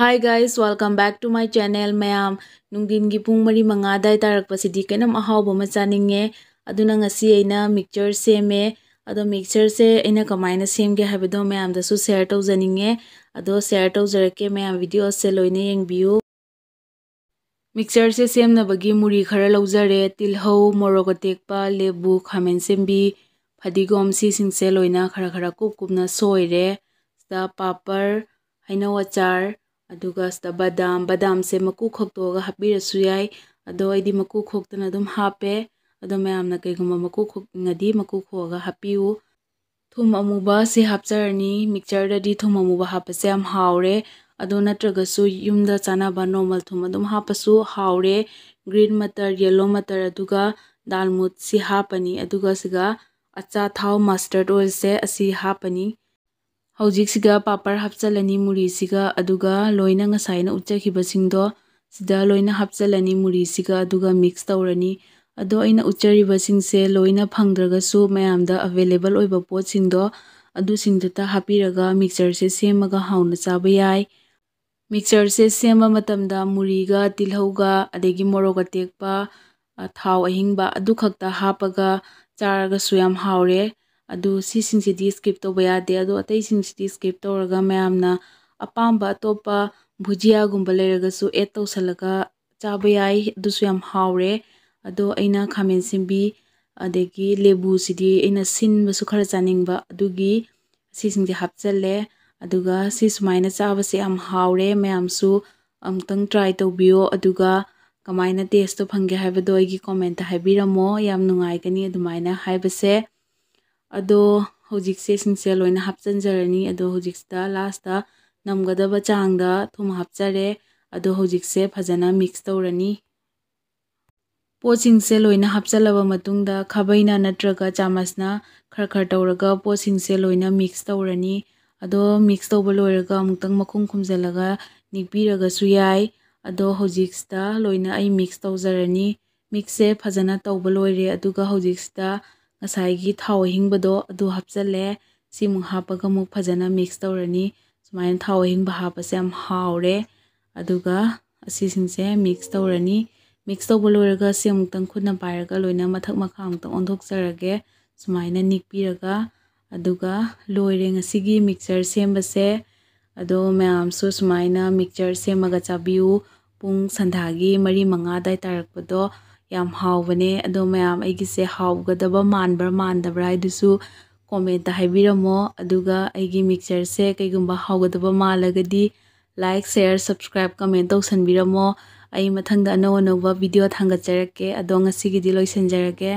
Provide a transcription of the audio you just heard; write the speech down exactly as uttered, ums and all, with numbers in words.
Hi guys, welcome back to my channel. ꯃꯌꯥꯝ, ꯅꯨꯡꯊꯤꯟꯒꯤ ꯄꯨꯡ ꯃꯔꯤ ꯃꯉꯥ ꯑꯗꯥꯏ ꯇꯥꯔꯛꯄꯁꯤꯗꯤ ꯀꯩꯅꯣꯝ ꯑꯍꯥꯎꯕ ꯑꯃ ꯆꯥꯅꯤꯡꯉꯦ꯫ ꯑꯗꯨꯅ ꯉꯁꯤ ꯑꯩꯅ ꯃꯤꯛꯆꯔ ꯁꯦꯝꯃꯦ꯫ ꯑꯗꯣ ꯃꯤꯛꯆꯔꯁꯦ ꯑꯩꯅ ꯀꯃꯥꯏꯅ ꯁꯦꯝꯒꯦ ꯍꯥꯏꯕꯗꯣ ꯃꯌꯥꯝꯗꯁꯨ ꯁꯦꯌꯔ ꯇꯧꯖꯅꯤꯡꯉꯦ꯫ ꯑꯗꯣ ꯁꯦꯌꯔ ꯇꯧꯖꯔꯛꯀꯦ, ꯃꯌꯥꯝ ꯚꯤꯗꯤꯑꯣꯁꯦ ꯂꯣꯏꯅ ꯌꯦꯡꯕꯤꯌꯨ꯫ ꯃꯤꯛꯆꯔꯁꯦ ꯁꯦꯝꯅꯕꯒꯤ ꯃꯨꯔꯤ ꯈꯔ ꯂꯧꯖꯔꯦ꯫ ꯇꯤꯜꯍꯧ, ꯃꯣꯔꯣꯛ ꯑꯇꯦꯛꯄ, ꯂꯦꯕꯨ, ꯈꯥꯃꯦꯟ ꯑꯁꯤꯟꯕꯤ, ꯐꯗꯤꯒꯣꯝ, ꯁꯤꯁꯤꯡꯁꯦ ꯂꯣꯏꯅ ꯈꯔ ꯈꯔ ꯀꯨꯞ ꯀꯨꯞꯅ ꯁꯣꯏꯔꯦ꯫ ꯁꯤꯗ ꯄꯥꯄꯔ, ꯍꯩꯅꯧ ꯑꯆꯥꯔ, ꯑꯗꯨꯒ ꯁꯤꯗ ꯕꯗꯥꯝ, ꯕꯗꯥꯝꯁꯦ ꯃꯀꯨ ꯈꯣꯛꯇꯣꯛꯑꯒ ꯍꯥꯞꯄꯤꯔꯁꯨ ꯌꯥꯏ꯫ ꯑꯗꯣ ꯑꯩꯗꯤ ꯃꯀꯨ ꯈꯣꯛꯇꯅ ꯑꯗꯨꯝ ꯍꯥꯞꯄꯦ꯫ ꯑꯗꯣ ꯃꯌꯥꯝꯅ ꯀꯩꯒꯨꯝꯕ ꯃꯀꯨ ꯈꯣꯛꯅꯤꯡꯉꯗꯤ ꯃꯀꯨ ꯈꯣꯛꯑꯒ ꯍꯥꯞꯄꯤꯌꯨ꯫ ꯊꯨꯝ ꯑꯃꯨꯕ ꯁꯤ ꯍꯥꯞꯆꯔꯅꯤ꯫ ꯃꯤꯛꯆꯔꯗꯗꯤ ꯊꯨꯝ ꯑꯃꯨꯕ ꯍꯥꯞꯄꯁꯦ ꯌꯥꯝ ꯍꯥꯎꯔꯦ꯫ ꯑꯗꯣ ꯅꯠꯇ꯭ꯔꯒꯁꯨ ꯌꯨꯝꯗ ꯆꯥꯅꯕ ꯅꯣꯔꯃꯦꯜ ꯊꯨꯝ ꯑꯗꯨꯝ ꯍꯥꯞꯄꯁꯨ ꯍꯥꯎꯔꯦ꯫ ꯒ꯭ꯔꯤꯟ ꯃꯇꯔ, ꯌꯦꯜꯂꯣ ꯃꯇꯔ, ꯑꯗꯨꯒ ꯗꯥꯜꯃꯨꯠ ꯁꯤ ꯍꯥꯞꯄꯅꯤ꯫ ꯑꯗꯨꯒ ꯁꯤꯒ ꯑꯆꯥꯊꯥꯎ ꯃꯁꯇꯔꯗ ꯑꯣꯏꯜꯁꯦ ꯑꯁꯤ ꯍꯥꯞꯄꯅꯤ꯫ ꯍꯧꯖꯤꯛꯁꯤꯒ ꯄꯥꯄꯔ ꯍꯥꯞꯆꯤꯜꯂꯅꯤ ꯃꯨꯔꯤꯁꯤꯒ, ꯑꯗꯨꯒ ꯂꯣꯏꯅ ꯉꯁꯥꯏꯅ ꯎꯠꯆꯈꯤꯕꯁꯤꯡꯗꯣ ꯁꯤꯗ ꯂꯣꯏꯅ ꯍꯥꯞꯆꯤꯜꯂꯅꯤ ꯃꯨꯔꯤꯁꯤꯒ, ꯑꯗꯨꯒ ꯃꯤꯛꯁ ꯇꯧꯔꯅꯤ꯫ ꯑꯗꯣ ꯑꯩꯅ ꯎꯠꯆꯔꯤꯕꯁꯤꯡꯁꯦ ꯂꯣꯏꯅ ꯐꯪꯗ꯭ꯔꯒꯁꯨ ꯃꯌꯥꯝꯗ ꯑꯦꯕꯥꯏꯂꯦꯕꯜ ꯑꯣꯏꯕ ꯄꯣꯠꯁꯤꯡꯗꯣ ꯑꯗꯨꯁꯤꯡꯗꯨꯇ ꯍꯥꯞꯄꯤꯔꯒ ꯃꯤꯛꯆꯔꯁꯦ ꯁꯦꯝꯃꯒ ꯍꯥꯎꯅ ꯆꯥꯕ ꯌꯥꯏ꯫ ꯃꯤꯛꯆꯔꯁꯦ ꯁꯦꯝꯕ ꯃꯇꯝꯗ ꯃꯨꯔꯤꯒ ꯇꯤꯜꯍꯧꯒ ꯑꯗꯒꯤ ꯃꯣꯔꯣꯛ ꯑꯇꯦꯛꯄ, ꯑ, ꯊꯥꯎ ꯑꯍꯤꯡꯕ ꯑꯗꯨ ꯈꯛꯇ ꯍꯥꯞꯄꯒ ꯆꯥꯔꯒꯁꯨ ꯌꯥꯝ ꯍꯥꯎꯔꯦ꯫ ꯑꯗꯨ ꯁꯤꯁꯤꯡꯁꯤꯗꯤ ꯁ꯭ꯀꯤꯞ ꯇꯧꯕ ꯌꯥꯗꯦ꯫ ꯑꯗꯣ ꯑꯇꯩꯁꯤꯡꯁꯤꯗꯤ ꯁ꯭ꯀꯤꯞ ꯇꯧꯔꯒ ꯃꯌꯥꯝꯅ ꯑꯄꯥꯝꯕ ꯑꯇꯣꯞꯄ ꯚꯨꯖꯤꯌꯥꯒꯨꯝꯕ ꯂꯩꯔꯒꯁꯨ ꯑꯦꯗ ꯇꯧꯁꯜꯂꯒ ꯆꯥꯕ ꯌꯥꯏ꯫ ꯑꯗꯨꯁꯨ ꯌꯥꯝ ꯍꯥꯎꯔꯦ꯫ ꯑꯗꯣ ꯑꯩꯅ ꯈꯥꯃꯦꯟ ꯑꯁꯤꯟꯕꯤ ꯑꯗꯒꯤ ꯂꯦꯕꯨꯁꯤꯗꯤ ꯑꯩꯅ ꯁꯤꯟꯕꯁꯨ ꯈꯔ ꯆꯥꯅꯤꯡꯕ ꯑꯗꯨꯒꯤ ꯁꯤꯁꯤꯡꯁꯦ ꯍꯥꯞꯆꯜꯂꯦ꯫ ꯑꯗꯨꯒ ꯁꯤ ꯁꯨꯃꯥꯏꯅ ꯆꯥꯕꯁꯦ ꯌꯥꯝ ꯍꯥꯎꯔꯦ꯫ ꯃꯌꯥꯝꯁꯨ ꯑꯃꯨꯛꯇꯪ ꯇ꯭ꯔꯥꯏ ꯇꯧꯕꯤꯌꯣ꯫ ꯑꯗꯨꯒ ꯀꯃꯥꯏꯅ ꯇꯦꯁꯇꯣ ꯐꯪꯒꯦ ꯍꯥꯏꯕꯗꯣ ꯑꯩꯒꯤ ꯀꯣꯃꯦꯟꯇ ꯍꯥꯏꯕꯤꯔꯝꯃꯣ꯫ ꯌꯥꯝ ꯅꯨꯡꯉꯥꯏꯒꯅꯤ ꯑꯗꯨꯃꯥꯏꯅ ꯍꯥꯏꯕꯁꯦ꯫ ꯑꯗꯣ ꯍꯧꯖꯤꯛꯁꯦ ꯁꯤꯡꯁꯦ ꯂꯣꯏꯅ ꯍꯥꯞꯆꯤꯟꯖꯔꯅꯤ꯫ ꯑꯗꯣ ꯍꯧꯖꯤꯛꯁꯤꯗ ꯂꯥꯁꯇ ꯅꯝꯒꯗꯕ ꯆꯥꯡꯗ ꯊꯨꯝ ꯍꯥꯞꯆꯔꯦ꯫ ꯑꯗꯣ ꯍꯧꯖꯤꯛꯁꯦ ꯐꯖꯅ ꯃꯤꯛꯁ ꯇꯧꯔꯅꯤ꯫ ꯄꯣꯠꯁꯤꯡꯁꯦ ꯂꯣꯏꯅ ꯍꯥꯞꯆꯜꯂꯕ ꯃꯇꯨꯡꯗ ꯈꯥꯕꯩꯅ ꯅꯠꯇ꯭ꯔꯒ ꯆꯥꯃꯁꯅ ꯈꯔ ꯈꯔ ꯇꯧꯔꯒ ꯄꯣꯠꯁꯤꯡꯁꯦ ꯂꯣꯏꯅ ꯃꯤꯛꯁ ꯇꯧꯔꯅꯤ꯫ ꯑꯗꯣ ꯃꯤꯛꯁ ꯇꯧꯕ ꯂꯣꯏꯔꯒ ꯑꯃꯨꯛꯇꯪ ꯃꯈꯨꯝ ꯈꯨꯝꯖꯤꯜꯂꯒ ꯅꯤꯛꯄꯤꯔꯒꯁꯨ ꯌꯥꯏ꯫ ꯑꯗꯣ ꯍꯧꯖꯤꯛꯁꯤꯗ ꯂꯣꯏꯅ ꯑꯩ ꯃꯤꯛꯁ ꯇꯧꯖꯔꯅꯤ꯫ ꯃꯤꯛꯁꯁꯦ ꯐꯖꯅ ꯇꯧꯕ ꯂꯣꯏꯔꯦ꯫ ꯑꯗꯨꯒ ꯍꯧꯖꯤꯛꯁꯤꯗ ꯉꯁꯥꯏꯒꯤ ꯊꯥꯎ ꯑꯍꯤꯡꯕꯗꯣ ꯑꯗꯨ ꯍꯥꯞꯆꯜꯂꯦ꯫ ꯁꯤꯃꯨꯛ ꯍꯥꯞꯄꯒ ꯑꯃꯨꯛ ꯐꯖꯅ ꯃꯤꯛꯁ ꯇꯧꯔꯅꯤ꯫ ꯁꯨꯃꯥꯏꯅ ꯊꯥꯎ ꯑꯍꯤꯡꯕ ꯍꯥꯞꯄꯁꯦ ꯌꯥꯝ ꯍꯥꯎꯔꯦ꯫ ꯑꯗꯨꯒ ꯑꯁꯤꯁꯤꯡꯁꯦ ꯃꯤꯛꯁ ꯇꯧꯔꯅꯤ꯫ ꯃꯤꯛꯁ ꯇꯧꯕ ꯂꯣꯏꯔꯒ ꯁꯤ ꯑꯃꯨꯛꯇꯪ ꯈꯨꯠꯅ ꯄꯥꯏꯔꯒ ꯂꯣꯏꯅ ꯃꯊꯛ ꯃꯈꯥ ꯑꯃꯨꯛꯇꯪ ꯑꯣꯟꯊꯣꯛꯆꯔꯒꯦ꯫ ꯁꯨꯃꯥꯏꯅ ꯅꯤꯛꯄꯤꯔꯒ, ꯑꯗꯨꯒ ꯂꯣꯏꯔꯦ ꯉꯁꯤꯒꯤ ꯃꯤꯛꯆꯔ ꯁꯦꯝꯕꯁꯦ꯫ ꯑꯗꯣ ꯃꯌꯥꯝꯁꯨ ꯁꯨꯃꯥꯏꯅ ꯃꯤꯛꯆꯔ ꯁꯦꯝꯃꯒ ꯆꯥꯕꯤꯌꯨ꯫ ꯄꯨꯡ ꯁꯟꯗꯥꯒꯤ ꯃꯔꯤ ꯃꯉꯥ ꯑꯗꯥꯏ ꯇꯥꯔꯛꯄꯗꯣ ꯌꯥꯝ ꯍꯥꯎꯕꯅꯦ꯫ ꯑꯗꯣ ꯃꯌꯥꯝ ꯑꯩꯒꯤꯁꯦ ꯍꯥꯎꯒꯗꯕ ꯃꯥꯟꯕ꯭ꯔꯥ ꯃꯥꯟꯗꯕ꯭ꯔꯥ ꯍꯥꯏꯗꯨꯁꯨ ꯀꯣꯃꯦꯟꯇ ꯍꯥꯏꯕꯤꯔꯝꯃꯣ꯫ ꯑꯗꯨꯒ ꯑꯩꯒꯤ ꯃꯤꯛꯆꯔꯁꯦ ꯀꯩꯒꯨꯝꯕ ꯍꯥꯎꯒꯗꯕ ꯃꯥꯜꯂꯒꯗꯤ ꯂꯥꯏꯛ, ꯁꯦꯌꯔ, ꯁꯕꯁꯀ꯭ꯔꯥꯏꯕ, ꯀꯃꯦꯟ ꯇꯧꯁꯟꯕꯤꯔꯝꯃꯣ꯫ ꯑꯩ ꯃꯊꯪꯗ ꯑꯅꯧ ꯑꯅꯧꯕ ꯚꯤꯗꯤꯑꯣ ꯊꯥꯡꯒꯠꯆꯔꯛꯀꯦ꯫ ꯑꯗꯣ ꯉꯁꯤꯒꯤꯗꯤ ꯂꯣꯏꯁꯤꯟꯖꯔꯒꯦ꯫